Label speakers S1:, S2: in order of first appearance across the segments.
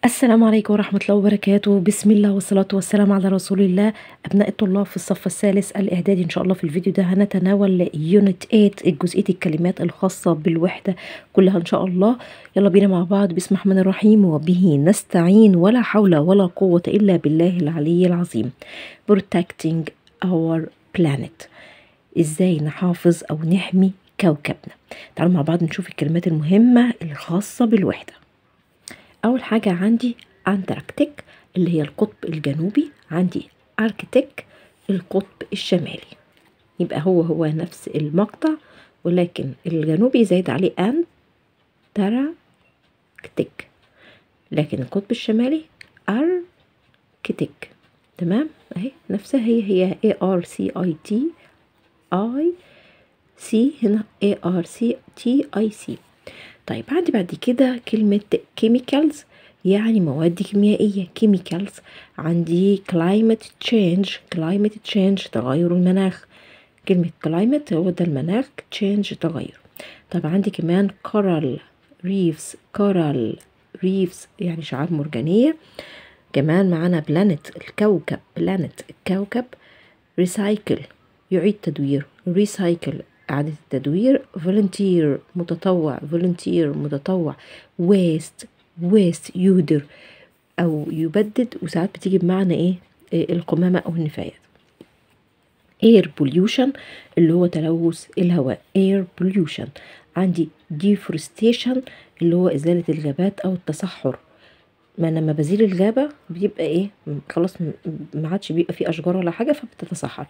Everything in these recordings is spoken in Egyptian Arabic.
S1: السلام عليكم ورحمة الله وبركاته. بسم الله والصلاة والسلام على رسول الله. أبناء الطلاب في الصف الثالث الإعدادي، إن شاء الله في الفيديو ده هنتناول unit 8، جزئية الكلمات الخاصة بالوحدة كلها إن شاء الله. يلا بينا مع بعض. بسم الله الرحمن الرحيم وبه نستعين، ولا حول ولا قوة إلا بالله العلي العظيم. Protecting our planet، إزاي نحافظ أو نحمي كوكبنا. تعالوا مع بعض نشوف الكلمات المهمة الخاصة بالوحدة. أول حاجة عندي Antarctic اللي هي القطب الجنوبي، عندي Arctic القطب الشمالي، يبقى هو هو نفس المقطع ولكن الجنوبي زايد عليه Antarctic، لكن القطب الشمالي Arctic. تمام، اهي نفسها، هي هي A R C I T I C، هنا A R C T I C. طيب عندي بعد كده كلمة chemicals يعني مواد كيميائية، chemicals. عندي climate change، climate change تغير المناخ، كلمة climate هو ده المناخ، change تغير. طب عندي كمان coral reefs، coral reefs يعني شعاب مرجانية. كمان معانا planet الكوكب، planet الكوكب. recycle يعيد تدوير، recycle إعادة التدوير. volunteer متطوع، volunteer متطوع. waste، waste يهدر أو يبدد، وساعات بتيجي بمعنى إيه؟ القمامة أو النفايات. air pollution اللي هو تلوث الهواء، air pollution. عندي deforestation اللي هو إزالة الغابات أو التصحر. ما لما بزيل الغابة بيبقى إيه؟ خلاص ما عادش بيبقى فيه أشجار ولا حاجة فبتتصحر.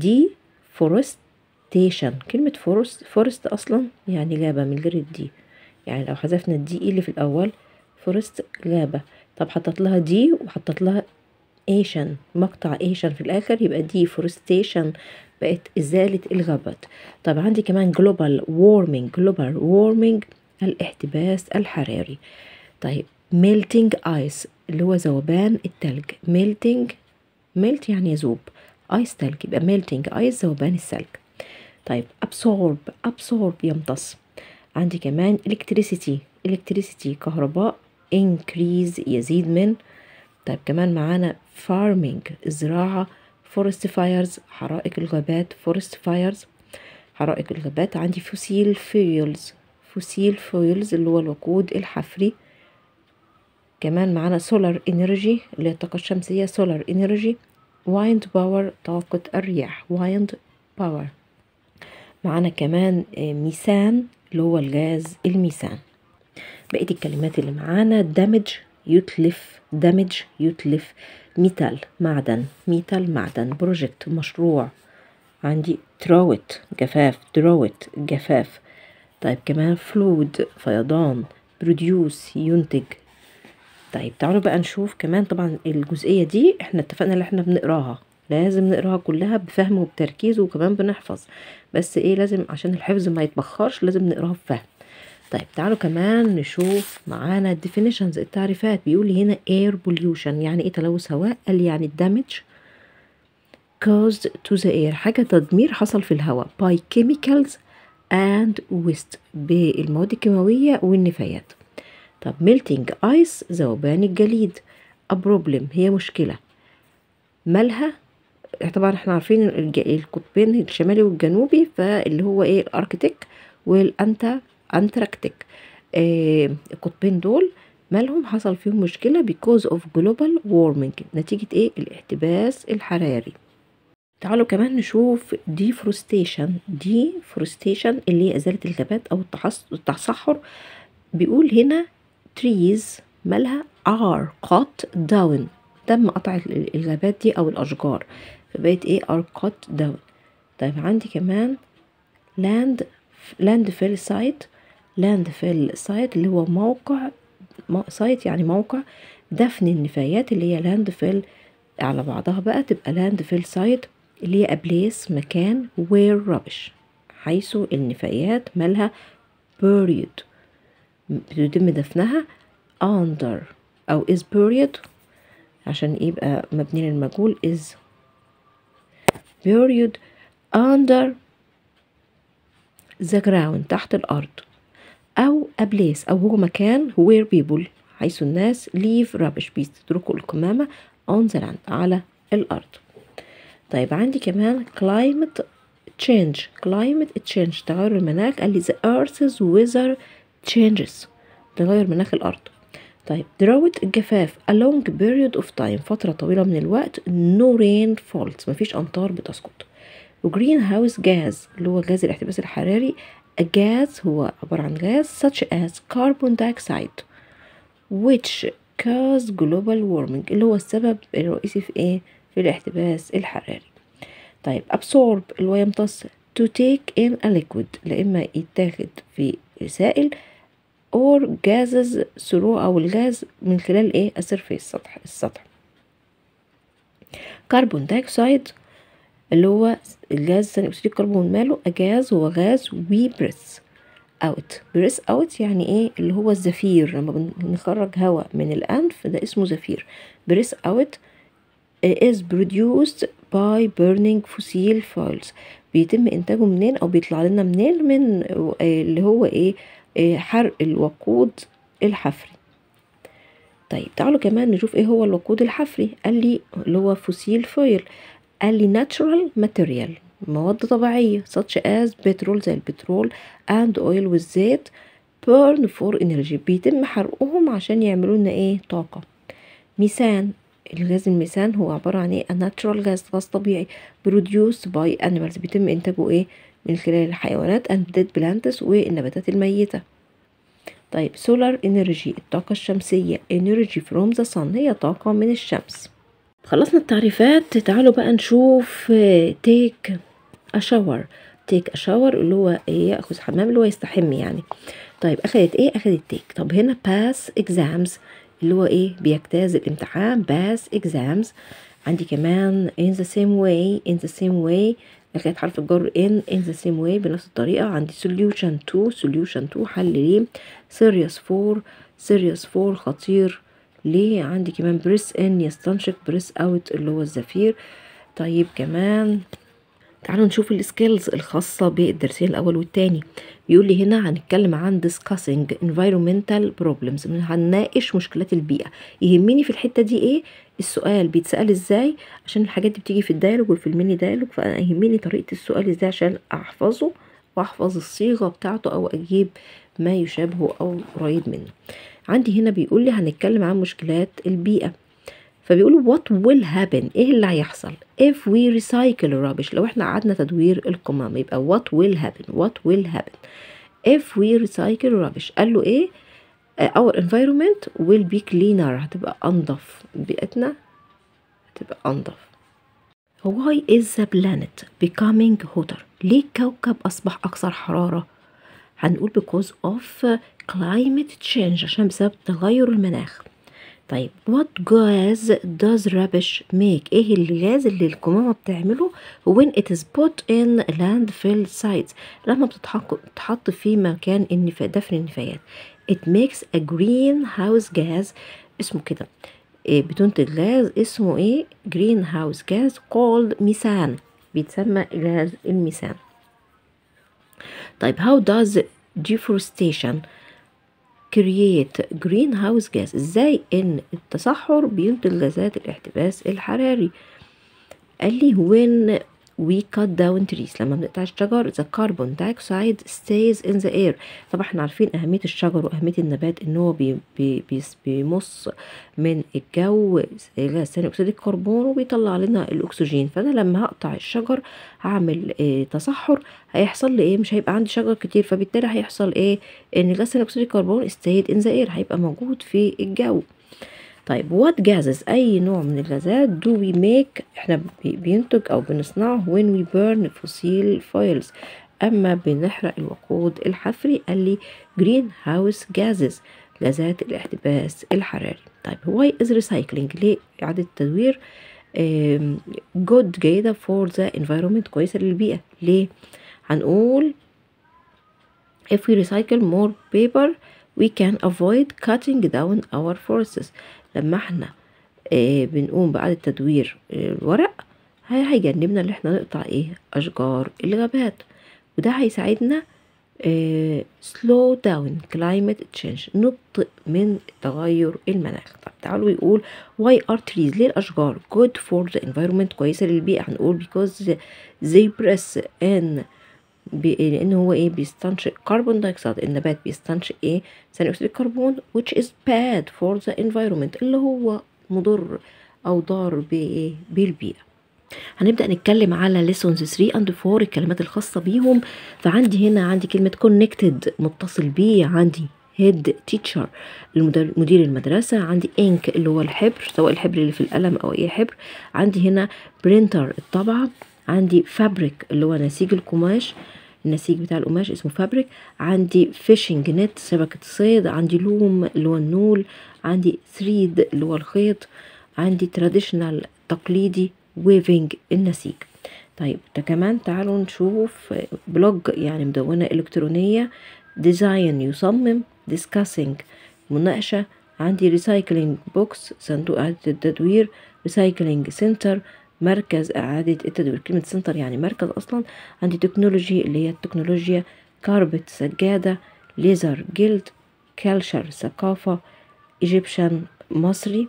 S1: deforestation، كلمة forest، forest أصلا يعني غابة من غير ال D، يعني لو حذفنا ال D اللي في الأول forest غابة، طب حطت لها de وحطت لها ation، مقطع ation في الآخر، يبقى deforestation بقت إزالة الغابات. طب عندي كمان global warming، global warming الاحتباس الحراري. طيب melting ice اللي هو ذوبان التلج، melting، melt يعني يذوب، ice تلج، يبقى melting ice ذوبان الثلج. طيب absorb، absorb يمتص. عندي كمان electricity، electricity كهرباء، increase يزيد من. طيب كمان معانا farming الزراعة، forest fires حرائق الغابات، forest fires حرائق الغابات. عندي fossil fuels، fossil fuels اللي هو الوقود الحفري. كمان معانا solar energy اللي هي الطاقة الشمسية، solar energy. wind power طاقة الرياح، wind power. معانا كمان ميثان اللي هو الغاز الميثان. بقية الكلمات اللي معانا damage يتلف، damage يتلف. metal معدن، metal معدن. project مشروع. عندي drought جفاف، drought جفاف. طيب كمان flood فيضان، produce ينتج. طيب تعالوا بقى نشوف كمان، طبعا الجزئية دي احنا اتفقنا ان احنا بنقراها، لازم نقراها كلها بفهم وبتركيز، وكمان بنحفظ، بس ايه لازم عشان الحفظ ما يتبخرش لازم نقراها بفهم. طيب تعالوا كمان نشوف معانا definitions التعريفات. بيقول لي هنا air pollution يعني ايه تلوث هواء؟ قال يعني damage caused to the air، حاجة تدمير حصل في الهواء by chemicals and waste بالمواد الكيماوية والنفايات. طب melting ice ذوبان الجليد. a problem هي مشكلة مالها؟ طبعا احنا عارفين القطبين الشمالي والجنوبي، فاللي هو ايه ال Arctic وال Antarctic، القطبين دول مالهم حصل فيهم مشكلة because of global warming نتيجة ايه الاحتباس الحراري. تعالوا كمان نشوف deforestation، deforestation اللي هي ازالة الغابات او التصحر. بيقول هنا trees مالها are cut down، تم قطع الغابات دي او الاشجار، فبقت ايه are cut down. طيب عندي كمان landfill site، landfill site اللي هو موقع، site يعني موقع دفن النفايات اللي هي landfill على بعضها بقى تبقى landfill site اللي هي a place مكان where rubbish حيث النفايات مالها buried بيتم دفنها under أو is buried عشان يبقى مبني للمجهول is buried under the ground تحت الأرض، أو a place أو هو مكان where people حيث الناس leave rubbish بيتركوا القمامة on the land على الأرض. طيب عندي كمان climate change، climate change تغير المناخ. قال لي the earth's weather changes تغير مناخ الأرض. طيب drought الجفاف، a long period of time فترة طويلة من الوقت، no rain falls مفيش أمطار بتسقط. و greenhouse gas اللي هو غاز الاحتباس الحراري، a gas هو عبارة عن غاز such as carbon dioxide which cause global warming اللي هو السبب الرئيسي في ايه؟ في الاحتباس الحراري. طيب absorb اللي هو يمتص، to take in a liquid لا إما يتاخد في سائل or gases through أو الغاز من خلال ايه؟ ال surface سطح السطح. carbon dioxide اللي هو الغاز ثاني أكسيد الكربون، ماله؟ جاز هو غاز we breathe out. breathe out يعني ايه؟ اللي هو الزفير، لما بنخرج هواء من الأنف ده اسمه زفير. breathe out is produced by burning fossil fuels بيتم إنتاجه منين أو بيطلع لنا منين؟ من اللي هو ايه؟ حرق الوقود الحفري. طيب تعالوا كمان نشوف ايه هو الوقود الحفري. قال لي اللي هو fossil fuel، قال لي natural material مواد طبيعية such as petrol زي البترول and oil والزيت burn for energy بيتم حرقهم عشان يعملوا لنا ايه؟ طاقة. ميثان، الغاز الميثان هو عبارة عن ايه؟ a natural gas غاز طبيعي produced by animals بيتم انتاجه ايه؟ من خلال الحيوانات and dead plants والنباتات الميتة. طيب solar energy الطاقة الشمسية، energy from the sun هي طاقة من الشمس. خلصنا التعريفات، تعالوا بقى نشوف take a shower. take a shower اللي هو ايه؟ ياخذ حمام اللي هو يستحم يعني. طيب اخذت ايه؟ اخذت take. طب هنا pass exams اللي هو ايه؟ بيجتاز الامتحان، pass exams. عندي كمان in the same way، in the same way اخذت حرف الجر in، in the same way بنفس الطريقة. عندي solution to، solution to حل ليه. serious for، serious for خطير ليه. عندي كمان breathe in يستنشق، breathe out اللي هو الزفير. طيب كمان تعالوا نشوف ال skills الخاصة بالدرسين الأول والتاني. بيقول لي هنا هنتكلم عن discussing environmental problems، هنناقش مشكلات البيئة. يهمني في الحتة دي ايه؟ السؤال بيتسأل ازاي، عشان الحاجات دي بتيجي في ال dialogue وفي ال mini dialogue، فأنا يهمني طريقة السؤال ازاي عشان أحفظه وأحفظ الصيغة بتاعته أو أجيب ما يشابهه أو قريب منه. عندي هنا بيقول لي هنتكلم عن مشكلات البيئة، فبيقولوا what will happen ايه اللي هيحصل if we recycle rubbish لو احنا قعدنا تدوير القمامة. يبقى what will happen، what will happen if we recycle rubbish. قال له ايه؟ our environment will be cleaner هتبقى انضف، بيئتنا هتبقى انضف. Why is the planet becoming hotter؟ ليه الكوكب أصبح أكثر حرارة؟ هنقول because of climate change عشان بسبب تغير المناخ. طيب what gas does rubbish make؟ ايه الغاز اللي القمامة بتعمله when it is put in landfill sites لما بتتحط في مكان دفن النفايات. It makes a greenhouse gas اسمه كده، إيه بتنتج غاز اسمه ايه؟ greenhouse gas called methane بيتسمى غاز الميثان. طيب how does deforestation create greenhouse gas؟ ازاي ان التصحر بينتج غازات الاحتباس الحراري؟ قال لي when we cut down trees لما بنقطع الشجر the carbon dioxide stays in the air. طبعا احنا عارفين اهمية الشجر واهمية النبات ان هو بي بي بيمص من الجو غاز ثاني اكسيد الكربون وبيطلع لنا الاكسجين. فانا لما هقطع الشجر هعمل إيه؟ تصحر، هيحصل لي ايه؟ مش هيبقى عندي شجر كتير، فبالتالي هيحصل ايه؟ ان غاز ثاني اكسيد الكربون stayed in the air هيبقى موجود في الجو. طيب what gases أي نوع من الغازات do we make احنا بينتج أو بنصنعه when we burn fossil fuels أما بنحرق الوقود الحفري؟ قال لي greenhouse gases غازات الاحتباس الحراري. طيب why is recycling ليه إعادة التدوير good جيدة for the environment كويسة للبيئة؟ ليه؟ هنقول if we recycle more paper we can avoid cutting down our forests. لما احنا بنقوم بإعادة تدوير الورق هيجنبنا ان احنا نقطع ايه؟ اشجار الغابات، وده هيساعدنا slow down climate change، نبطئ من تغير المناخ. طب تعالوا يقول why are trees، ليه الأشجار good for the environment، كويسة للبيئة؟ هنقول because they breathe in، لأن هو ايه بيستنشق carbon dioxide، النبات بيستنشق ايه ثاني أكسيد الكربون which is bad for the environment، اللي هو مضر أو ضار بإيه بالبيئة. هنبدأ نتكلم على lessons 3 and 4، الكلمات الخاصة بيهم. فعندي هنا عندي كلمة connected متصل بيه، عندي head teacher مدير المدرسة، عندي ink اللي هو الحبر سواء الحبر اللي في القلم أو أي حبر، عندي هنا printer الطابعة، عندي fabric اللي هو نسيج القماش، النسيج بتاع القماش اسمه fabric، عندي fishing net شبكة صيد، عندي loom اللي هو النول، عندي thread اللي هو الخيط، عندي traditional تقليدي، weaving النسيج. طيب ده كمان تعالوا نشوف blog يعني مدونة إلكترونية، design يصمم، discussing مناقشة، عندي recycling box صندوق إعادة التدوير، recycling center مركز إعادة التدوير، كلمة center يعني مركز أصلا، عندي technology اللي هي التكنولوجيا، carpet سجادة، leather جلد، culture ثقافة، Egyptian مصري،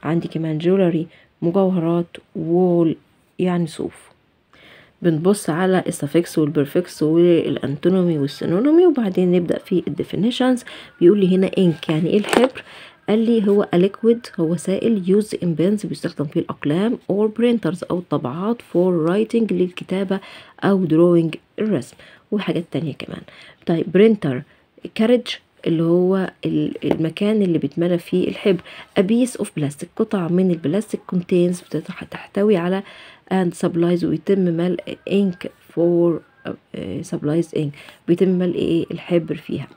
S1: عندي كمان jewelry مجوهرات، wool يعني صوف. بنبص على ال suffix وال prefix وال antonymy وال synonymy، وبعدين نبدأ في ال definitions. بيقول لي هنا ink يعني ايه الحبر؟ قال لي هو liquid هو سائل used in pens بيستخدم فيه الأقلام or printers أو الطابعات for writing للكتابة أو drawing الرسم وحاجات تانية كمان. طيب printer cartridge اللي هو المكان اللي بيتملى فيه الحبر، a piece of plastic قطعة من البلاستيك contains تحتوي على and supplies ويتم ملء ink for supplies ink بيتم ملء ايه الحبر فيها.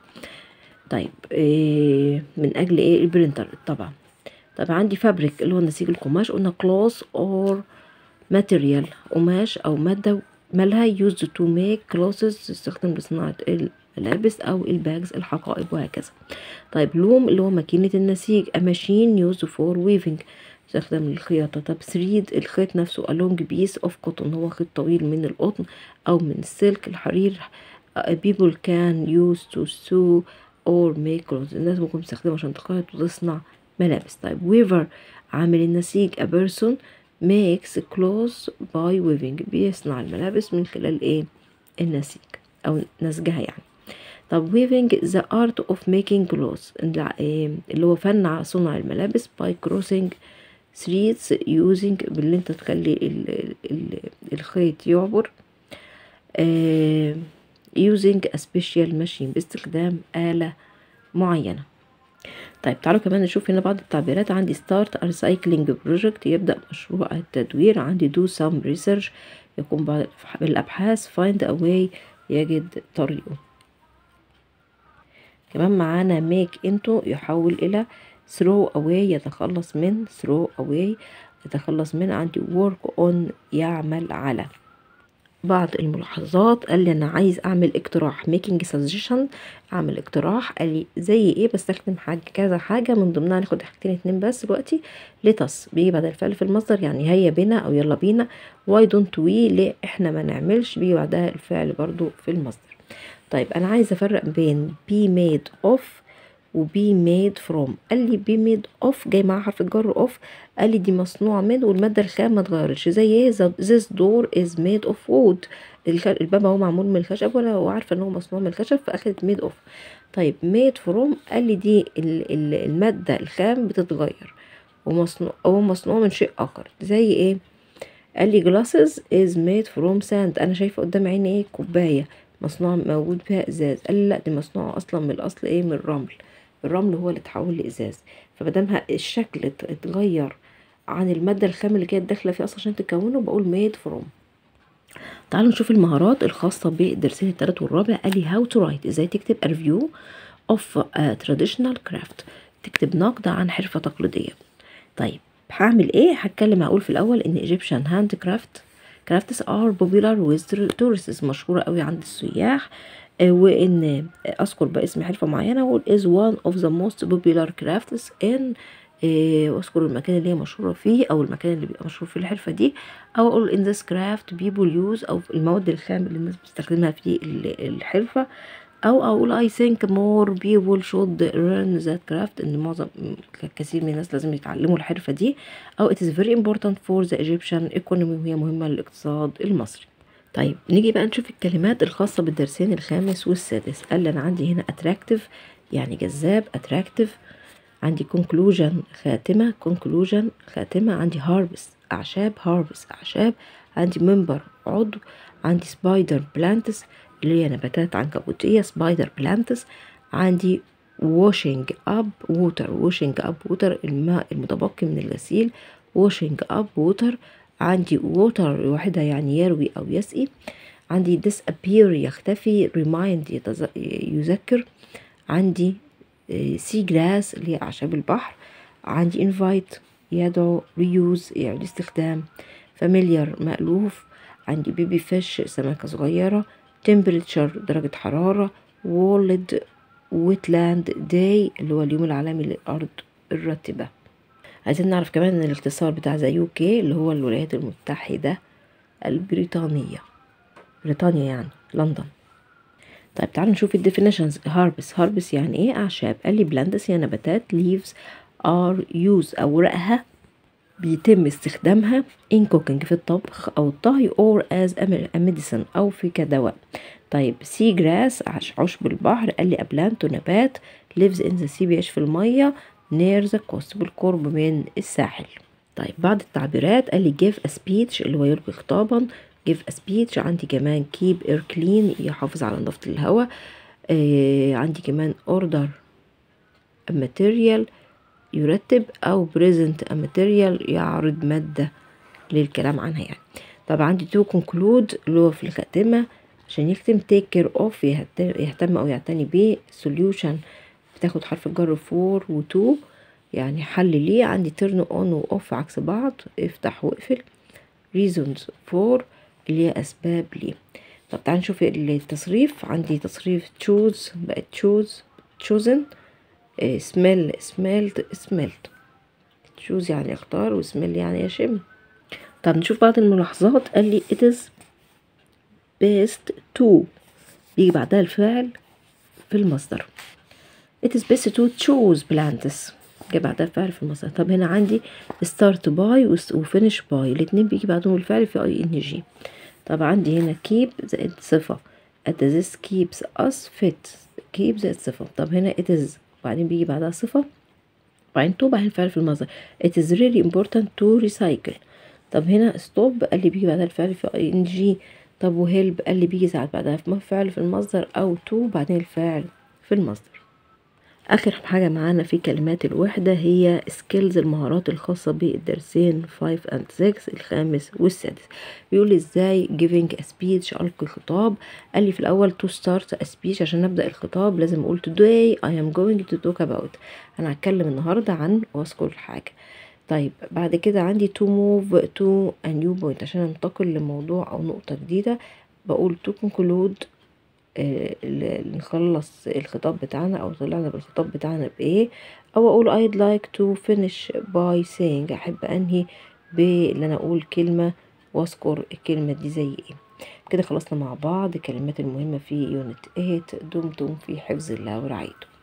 S1: طيب إيه من اجل ايه ال printer طبعا. طب عندي fabric اللي هو نسيج القماش، قلنا cloth or material قماش او مادة مالها used to make clothes تستخدم لصناعة الملابس او ال bags الحقائب وهكذا. طيب loom اللي هو ماكينة النسيج، a machine used for weaving تستخدم للخياطة. طب thread الخيط نفسه، a long piece of cotton هو خيط طويل من القطن او من ال silk الحرير، people can use to sew or make clothes الناس ممكن تستخدمه عشان تخيط وتصنع ملابس. طيب weaver عامل النسيج، a person makes clothes by weaving بيصنع الملابس من خلال ايه النسيج او نسجها يعني. طب weaving the art of making clothes اللي هو فن صنع الملابس by crossing threads using باللي انت تخلي ال الخيط يعبر using a special machine باستخدام آلة معينة. طيب تعالوا كمان نشوف هنا بعض التعبيرات. عندي start a recycling project يبدأ مشروع التدوير، عندي do some research يقوم بعض بالأبحاث، find a way يجد طريقه. كمان معانا make into يحول إلى، throw away يتخلص من، throw away يتخلص من، عندي work on يعمل على. بعض الملاحظات، قال لي انا عايز اعمل اقتراح making suggestion اعمل اقتراح، قال لي زي ايه؟ بستخدم حاجه كذا حاجه، من ضمنها ناخد حاجتين اتنين بس دلوقتي. let us بيجي بعد الفعل في المصدر يعني هيا بنا او يلا بينا، why don't we ليه احنا ما نعملش، بيجي بعدها الفعل برضو في المصدر. طيب انا عايزه افرق بين be made of و be made from. قال لي be made of جاي معاها حرف الجر of، قال لي دي مصنوعة من والمادة الخام ما اتغيرتش، زي ايه؟ this door is made of wood، الباب اهو معمول من الخشب وانا عارفة ان هو مصنوع من الخشب فاخدت made of. طيب made from قال لي دي المادة الخام بتتغير ومصنوع او مصنوع من شيء اخر، زي ايه؟ قال لي glasses is made from sand، انا شايفة قدام عيني ايه؟ كوباية مصنوعة موجود فيها ازاز، قال لي لا دي مصنوعة اصلا من الاصل ايه؟ من الرمل، الرمل هو اللي اتحول لازاز، فمادامها الشكل اتغير عن الماده الخام اللي كانت داخله فيه اصلا عشان تكونه بقول made from. تعالوا نشوف المهارات الخاصه بالدرسين الثالث والرابع. قال لي how to write ازاي تكتب a review of a traditional craft، تكتب نقد عن حرفه تقليديه. طيب هعمل ايه؟ هتكلم هقول في الاول ان Egyptian handcraft crafts are popular with tourists مشهوره قوي عند السياح، وان اذكر باسم حرفه معينه واقول is one of the most popular crafts in واذكر المكان اللي هي مشهورة فيه او المكان اللي بيبقى مشهور فيه الحرفة دي، او اقول in this craft people use، او المواد الخام اللي الناس بتستخدمها في الحرفة، او اقول I think more people should learn that craft، ان معظم كثير من الناس لازم يتعلموا الحرفة دي، او it is very important for the Egyptian economy، وهي مهمة للاقتصاد المصري. طيب نيجي بقى نشوف الكلمات الخاصة بالدرسين الخامس والسادس. قال لي انا عندي هنا attractive يعني جذاب، attractive. عندي conclusion خاتمة، conclusion خاتمة. عندي herbs أعشاب، herbs أعشاب. عندي member عضو. عندي spider plants اللي هي نباتات عنكبوتية، spider plants. عندي washing up water، washing up water الماء المتبقي من الغسيل، washing up water. عندي water لوحدها يعني يروي أو يسقي. عندي disappear يختفي، remind يذكر. عندي sea grass اللي هي أعشاب البحر. عندي invite يدعو، reuse يعني استخدام، familiar مألوف. عندي baby fish سمكة صغيرة، temperature درجة حرارة، world wetland day اللي هو اليوم العالمي للأرض الرطبة. عايزين نعرف كمان ان الاختصار بتاع the UK اللي هو الولايات المتحدة البريطانية، بريطانيا يعني لندن. طيب تعالوا نشوف ال definitions. herbs، herbs يعني ايه؟ اعشاب. قال لي plants هي نباتات، leaves are used اوراقها بيتم استخدامها in cooking في الطبخ او الطهي، or as a medicine او في كدواء. طيب sea grass عشب البحر، قال لي a plant نبات lives in the sea بيعيش في المية near the coast بالقرب من الساحل. طيب بعض التعبيرات، قال لي give a speech اللي هو يلقي خطابا، give a speech. عندي كمان keep air clean يحافظ على نظافة الهواء. عندي كمان order a material يرتب، أو present a material يعرض مادة للكلام عنها يعني. طب عندي to conclude اللي هو في الخاتمة عشان يختم، take care of يهتم أو يعتني به، solution بتاخد حرف الجر for و to يعني حل ليه. عندي turn on و off عكس بعض، افتح واقفل، reasons for اللي هي أسباب ليه. طب تعال نشوف التصريف. عندي تصريف choose بقت chose، chosen، smell smelled، smelt. choose يعني اختار، و smell يعني يشم. طب نشوف بعض الملاحظات. قال لي it is best to بيجي بعدها الفعل في المصدر. it is best to choose plants جه بعدها الفعل في المصدر. طب هنا عندي start by و finish by الاتنين بيجي بعدهم الفعل في ing. طب عندي هنا keep زائد صفة، this keeps us fit، keep زائد صفة. طب هنا it is وبعدين بيجي بعدها صفة وبعدين to بعدين الفعل في المصدر. it is really important to recycle. طب هنا stop قال لي بيجي بعدها الفعل في ing. طب و help قال لي بيجي ساعات بعدها فعل في المصدر او to بعدين الفعل في المصدر. اخر حاجة معانا في كلمات الوحدة هي skills المهارات الخاصة بالدرسين 5 and 6 الخامس والسادس. بيقول ازاي giving a speech القي خطاب. قال لي في الاول to start a speech عشان نبدأ الخطاب لازم اقول today I am going to talk about، انا هتكلم النهاردة عن واذكر حاجة. طيب بعد كده عندي to move to a new point عشان انتقل لموضوع او نقطة جديدة بقول to conclude نخلص الخطاب بتاعنا او طلعنا بالخطاب بتاعنا بايه، او اقول I'd like to finish by saying احب انهي بان انا اقول كلمة واذكر الكلمة دي زي ايه. كده خلصنا مع بعض الكلمات المهمة في unit 8. دمتم في حفظ الله ورعايته.